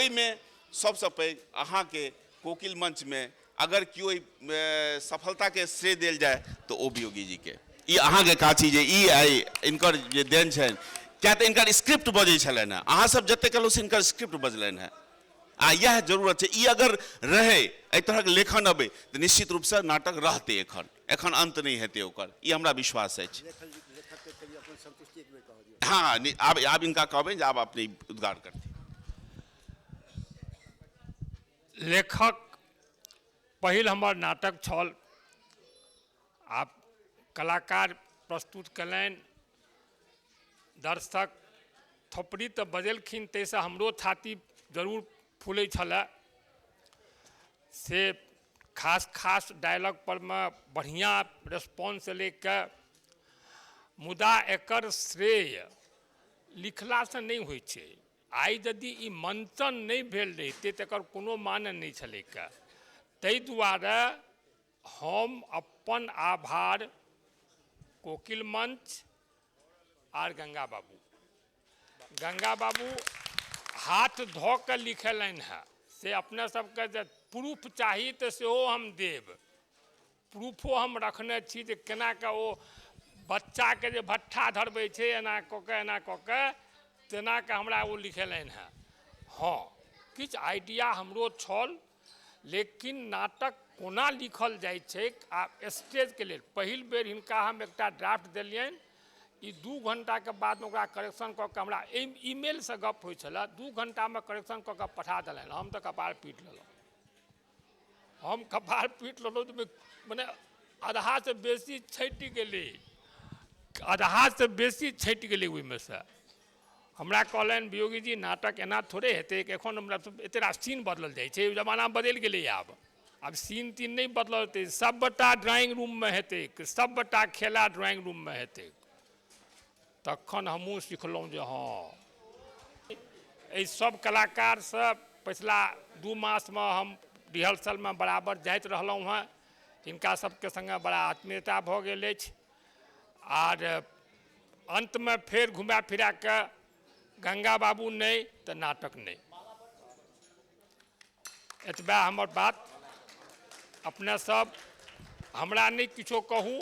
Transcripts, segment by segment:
ओहिमे सबसँ पैघ अहाँके कोकिल मंचमे अगर केओ सफलताके श्रेय देल जाय तऽ ओ वियोगी जीके। ई अहाँके काज छी जे ई आइ इनकर जे देन छनि, किया तऽ इनकर स्क्रिप्ट बजै छलनि हेँ, अहाँ सब जतेक कहलहुँ से इनकर स्क्रिप्ट बजलनि हेँ। आ इएह जरूरत छै, ई अगर रहै, एहि तरहक लेखन अबै तऽ निश्चित रूपसँ नाटक रहतै, एखन एखन अन्त नहि हेतै ओकर, ई हमरा विश्वास अछि। हँ, आब आब इनका कहबै जे आब अपने उद्गार करथिन। लेखक पहिल हमर नाटक छल, आब कलाकार प्रस्तुत कयलनि, दर्शक थोपड़ी तऽ बजेलखिन, ताहिसँ हमरो छाती जरूर फूलै छलए। से खास खास डायलॉग परमे बढ़िआँ रेस्पॉन्स एलै कऽ, मुदा एकर श्रेय लिखलासँ नहि होइ छै। आइ यदि ई मञ्चन नहि भेल रहितै तऽ एकर कोनो माने नहि छलैक। ताहि दुआरे हम अपन आभार कोकिल मञ्च आर गङ्गा बाबू, गङ्गा बाबू हाथ धऽ कऽ लिखेलनि हेँ, से अपने सबके जे प्रूफ चाही तऽ सेहो हम देब। प्रूफो हम रखने छी जे केना कऽ ओ बच्चाके जे भट्ठा धरबै छै एना कऽ कऽ एना कऽ कऽ तेना कऽ हमरा ओ लिखेलनि हेँ। हँ, किछु आइडिया हमरो छल, लेकिन नाटक कोना लिखल जाइ छैक आ स्टेजके लेल पहिल बेर हिनका हम एकटा ड्राफ्ट देलियनि। ई 2 घण्टाके बादमे ओकरा करेक्शन कऽ कऽ हमरा ईमेलसँ गप होइ छलए, 2 घण्टामे करेक्शन कऽ कऽ पठा देलनि। हम तऽ कपार पीट लेलहुँ, हम कपार पीट लेलहुँ तऽ मने आधासँ बेसी छँटि गेलै, आधासँ बेसी छँटि गेलै ओहिमे सँ। हमरा कहलनि वियोगी जी नाटक एना थोड़े हेतै, एखन हमरा एते रास सीन बदलल जाइ छै, जमाना बदलि गेलै, आब आब सीन तीन नहि बदलल हेतै, सबटा ड्राइंग रूममे हेतै, सबटा खेला ड्राइंग रूममे हेतै। तखन हमहूँ सिखलहुँ जे हँ, एहि सब कलाकारसँ पछिला 2 मासमे हम रिहर्सलमे बराबर जाइत रहलहुँ हेँ, हिनका सबके सङ्गे बड़ा आत्मीयता भऽ गेल अछि। आर अन्तमे फेर घुमा फिरा कऽ गङ्गा बाबू नहि तऽ नाटक नहि, एतबा हमर बात। अपने सब हमरा नहि किछो कहू,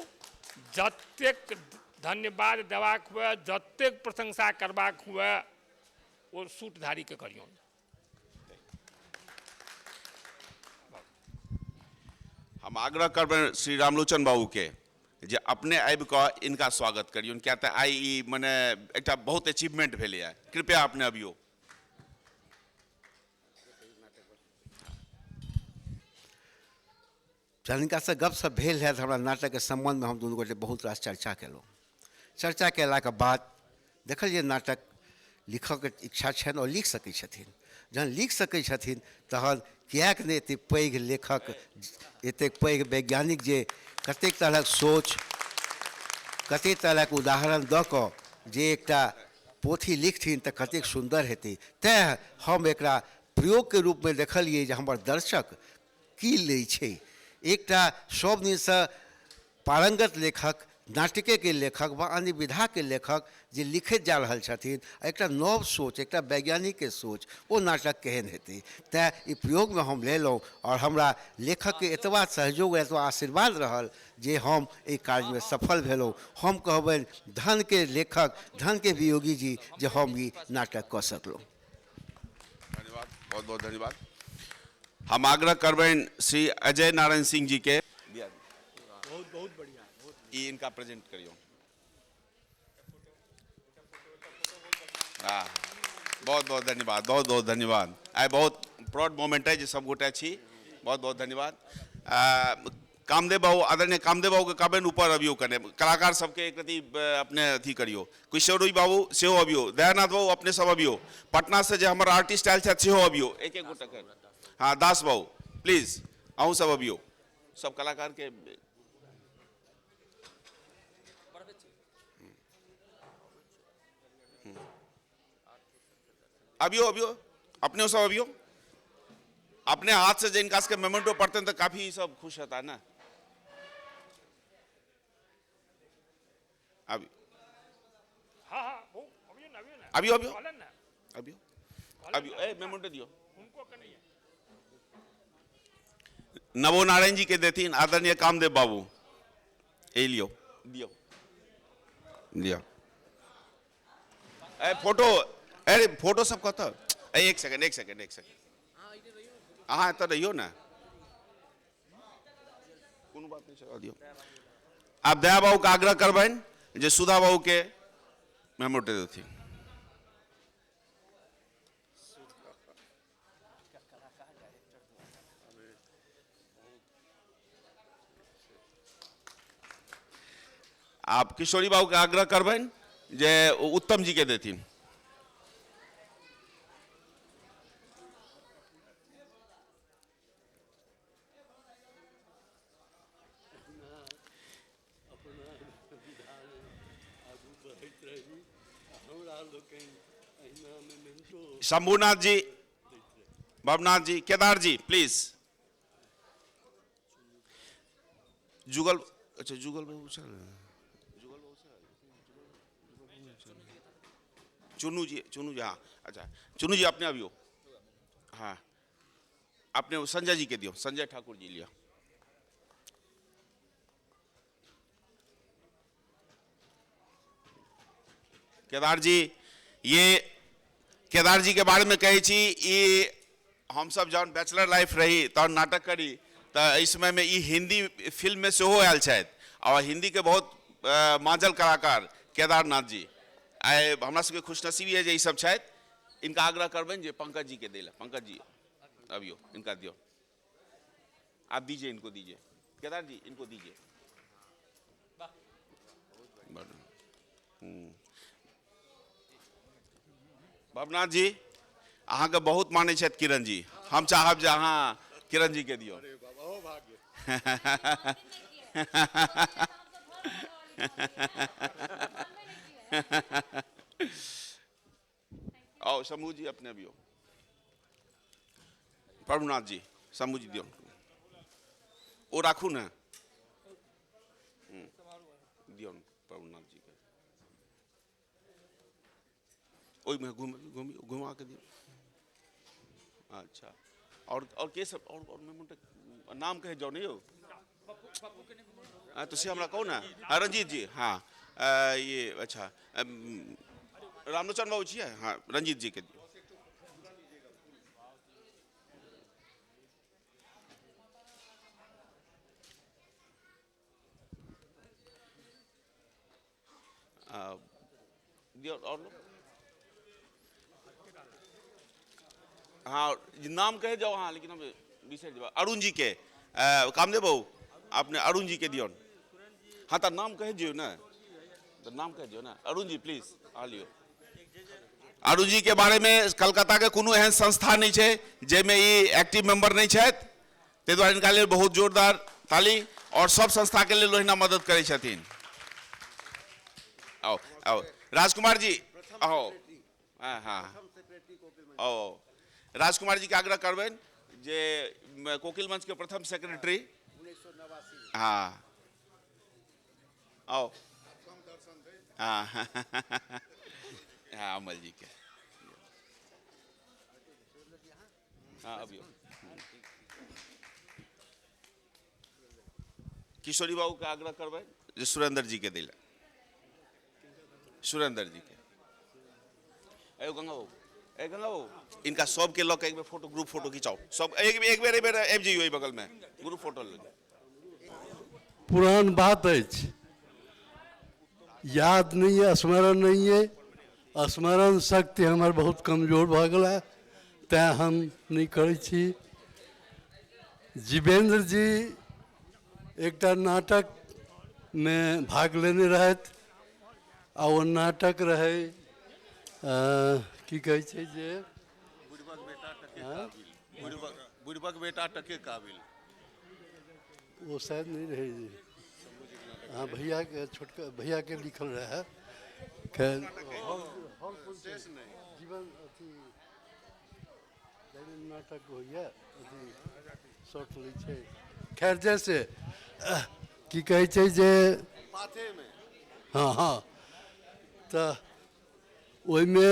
जतेक धन्यवाद देबाक हुए, जतेक प्रशंसा करबाक हुए, ओ सूटधारीके करियौन। हम आग्रह करबै श्री रामलोचन बाबूके जे अपने आबि कऽ इनका स्वागत करियौन, किया तऽ आइ ई मने एकटा बहुत अचीवमेंट भेलैए। कृपया अपने अबियौ। जहन हिनकासँ गपशप भेल रहए तऽ हमरा नाटकके सम्बन्धमे हम दुनू गोटे बहुत रास चर्चा केलहुँ। चर्चा केलाके बाद देखल जे नाटक लिखऽके इच्छा छनि आओर लिख सकै छथिन। जहन लिख सकै छथिन तहन किएक नहि एतेक पैघ लेखक, एतेक पैघ वैज्ञानिक जे कतेक तरहक सोच, कतेक तरहक उदाहरण दऽ कऽ जे एकटा पोथी लिखथिन तऽ कतेक सुन्दर हेतै। तैँ हम एकरा प्रयोगके रूपमे देखलियै जे हमर दर्शक की लै छै। एकटा सब दिनसँ पारंगत लेखक, नाटकेके लेखक वा अन्य विधाके लेखक जे लिखैत जा रहल छथिन, एकटा नव सोच, एकटा वैज्ञानिकके सोच, ओ नाटक केहन हेतै। तैँ ई प्रयोगमे हम लेलहुँ आओर हमरा लेखकके एतबा सहयोग, एतबा आशीर्वाद रहल जे हम एहि कार्यमे सफल भेलहुँ। हम कहबनि धनके लेखक, धनके वियोगी जी जे हम ई नाटक कऽ सकलहुँ। धन्यवाद, बहुत बहुत धन्यवाद। हम आग्रह करबनि श्री अजय नारायण सिंह जी के। बहुत बहुत बढ़िया, बहुत ई इनका प्रेजेंट करियौ। हाँ, बहुत बहुत धन्यवाद, बहुत बहुत धन्यवाद। आइ बहुत प्राउड मोमेंट है जे सब गोटे छी, बहुत बहुत धन्यवाद। कामदेव बाबू, आदरणीय कामदेव बाबूके कहबनि ऊपर अबियौ, कने कलाकार सबके एक रति अपने अथी करियौ। किशोरी बाबू सेहो अबियौ, दयानाथ बाबू अपने सब अबियौ, पटना से जे हमर आर्टिस्ट आयल छथि सेहो अबियौ, एक एक गोटे कर। हाँ, दास बाबू प्लीज अहूँ सब अबियौ, सब कलाकारके। अबियो अबियो अपने सब अबियो, अपने हाथ से जे इनका सबके मेमेंटो पड़तनि तऽ काफी सब खुश हेता ने। अबियो। हाँ, हाँ, वो अबियो ना, अबियो ना। अबियो, अबियो। कहलन ना। अबियो। अबियो, ए, मेमेंटो दियो। नवो नारायण जी के देथिन आदरणीय कामदेव बाबू। ए लियो, दियो लियो। ए फोटो, अरे फोटो सब कतऽ? ए एक सेकंड, एक सेकंड, एक सेकंड, अहाँ एतऽ रहियौ ने, कोनो बात नहि छै, दियौ। आब दया बाबूके आग्रह करबनि जे सुधा बाबूके मेमोटे देथिन। आप किशोरी बाबू के आग्रह करबनि जे उत्तम जी के देथिन। शंभुनाथ जी, भवनाथ जी, केदार जी प्लीज। जुगल, अच्छा जुगल बाबू सर, जुगल बाबू सर, चुन्नू जी, चुन्नू जी, हाँ अच्छा चुन्नू जी अपने अबियो, हाँ अपने संजय जी के दियो, संजय ठाकुर जी लियो। केदार जी, ये केदार जी के बारे में कहै छी, ई हम सब जहन बैचलर लाइफ रही तहन नाटक करी तऽ एहि समय में ई हिंदी फिल्म में सेहो आयल छथि और हिंदी के बहुत माजल कलाकार केदारनाथ जी। आइ हमरा सबके खुशनसीबी है जे ई सब छथि। इनका आग्रह करबनि जे पंकज जी के दै लए। पंकज जी अबियो, इनका दियो, आप दीजिए, इनको दीजिए, केदार जी इनको दीजिए। भवनाथ जी अहाँके बहुत मानै छथि किरण जी, हम चाहब जे अहाँ किरण जी के दियौ। आओ शंभू जी अपने अबियौ, प्रभुनाथ जी शंभू जी दियौ, ओ राखू ने, दियौ प्रभुनाथ जी के, ओहिमे घुम घुम घुमा के दियौ। अच्छा और के सब और नाम कहे जाओ नहीं हो? हाँ तो से हमरा कहू ना। हाँ रंजीत जी, हाँ ये अच्छा रामलोचन बाबू जी, हाँ रंजीत जी के दियौ। दियौ और लोग, हाँ नाम कहे जाओ, हाँ लेकिन हम बिसरि जेबै। अरुण जी के, कामदेव बाबू अपने अरुण जी के दियौ। हाँ तो नाम कहे दियौ ना, तो नाम कह दियौ ना। अरुण जी प्लीज आ लियौ। अरुण जी के बारे में कलकत्ता के कोनो एहन संस्था नहीं छै जाहिमे ई एक्टिव मेंबर नहीं छथि, ताहि दुआरे इनका लेल बहुत जोरदार ताली, और सब संस्था के लेल ओहिना मदद करै छथिन। आओ आओ राजकुमार जी आओ, हाँ हाँ आओ राजकुमार जी के आग्रह करबनि जे कोकिल मंच के प्रथम सेक्रेटरी, हाँ आओ, हाँ हाँ अमल जी के, हाँ अबियौ। किशोरी बाबू के आग्रह करबै जे सुरेंद्र जी के दै लए, सुरेंद्र जी के। ए गंगा बाबू, ए गंगा बाबू, इनका सबके लऽ के एक बेर फोटो, ग्रुप फोटो खिंचाओ सब, एक एक बेर, एक बेर आबि जइयौ एहि बगल में, ग्रुप फोटो ले। पुरान बात अछि, याद नहीं है, स्मरण नहीं है, स्मरण शक्ति हमर बहुत कमजोर भऽ गेल है, तैं हम नहीं करै छी। जीवेंद्र जी एकटा नाटक में भाग लेने रहथि आ ओ नाटक रहै की कहै छै जे बुढ़बक बेटा टके काबिल, ओ शायद नहीं रहै जे, हाँ भैया के छोटका भैया के लिखल रहै, खैर जीवन अथी नाटक होइए अथी शॉर्ट लै छै, खैर जैसे की कहै छै जे हाँ हाँ तऽ ओहिमे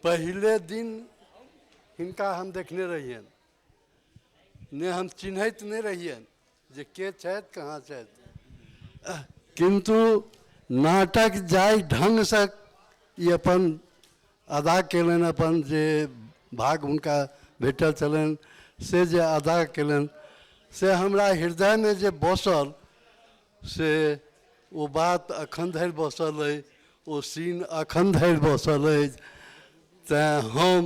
पहिले दिन हिनका हम देखने रहियनि, ने हम चिन्हैत नहि रहियनि जे के छथि, कहाँ छथि, किन्तु नाटक जाहि ढङ्गसँ ई अपन अदा कयलनि, अपन जे भाग हुनका भेटल छलनि से जे अदा कयलनि, से हमरा हृदयमे जे बसल, से ओ बात एखन धरि बसल अइ, ओ सीन एखन धरि बसल अछि। तेँ हम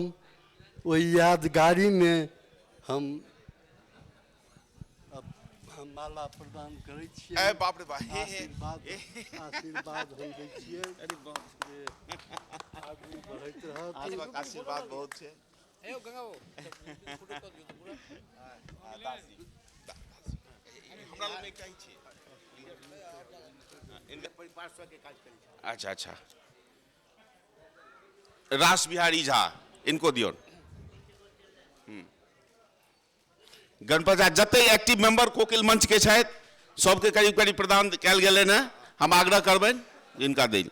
ओहि यादगारीमे हम माला प्रदान करै छियै। बाप रे बाप, हे हे। आशीर्वाद, आशीर्वाद हम दै छियै जे आगू बढ़ैत रहत। आशीर्वाद बहुत छै। हमरा लग एकटा ही छै। अच्छा अच्छा, रास बिहारी झा, इनको दियौ। गणपत झा, जते एक्टिव मेंबर कोकिल मंच के छथि सबके करीब करीब प्रदान कयल गेलै ने। हम आग्रह करबनि जिनका दै।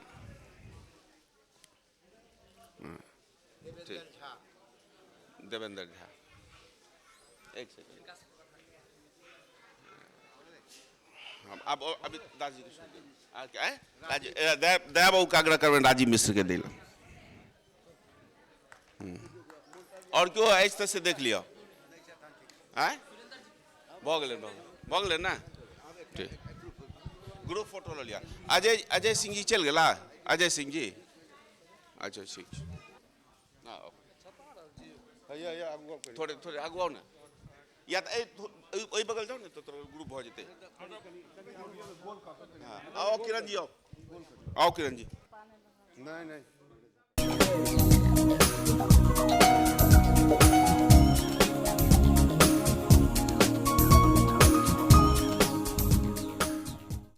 देवेंद्र झा, एक सेकंड, हम अब अभी दास जी के सुन लियौ। दया बाबू के आग्रह करबनि राजीव मिश्र के दै। आओर केओ अछि तऽ से देख लिअ। आँय, भऽ गेलै, भऽ गेलै ने? ठीक, ग्रुप फोटो लऽ लिअ। अजय, अजय सिंह जी चलि गेला? अजय सिंह जी, अच्छा ठीक छै। थोड़े थोड़े आगू आउ ने, या तऽ एहि बगल जाउ ने तऽ तोरा ग्रुप भऽ जेतै। हँ, आउ किरण जी, आउ, आउ किरण जी। नहि नहि।